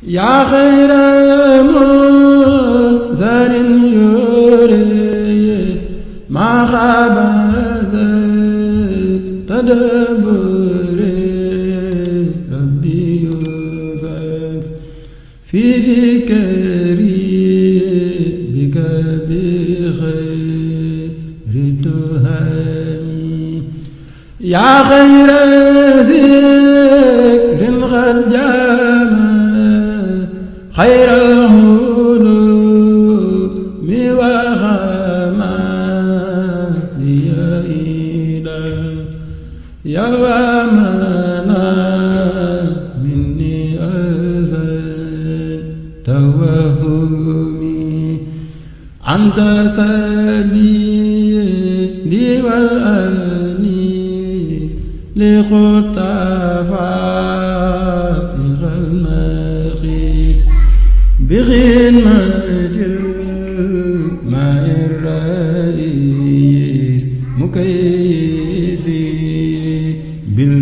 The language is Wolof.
yaa xayra munzalin yurid maa xaaba tadabburi rabbi yusuf fi fikri bika bi xayri tuhami yaa xayra zikrin qad jaama xayral hulumi wa xamali yawamana minni azal tawahumi anta sabili wal anis li khutafa al-maqis bi khidmatil ma'ir rais mukaysi bil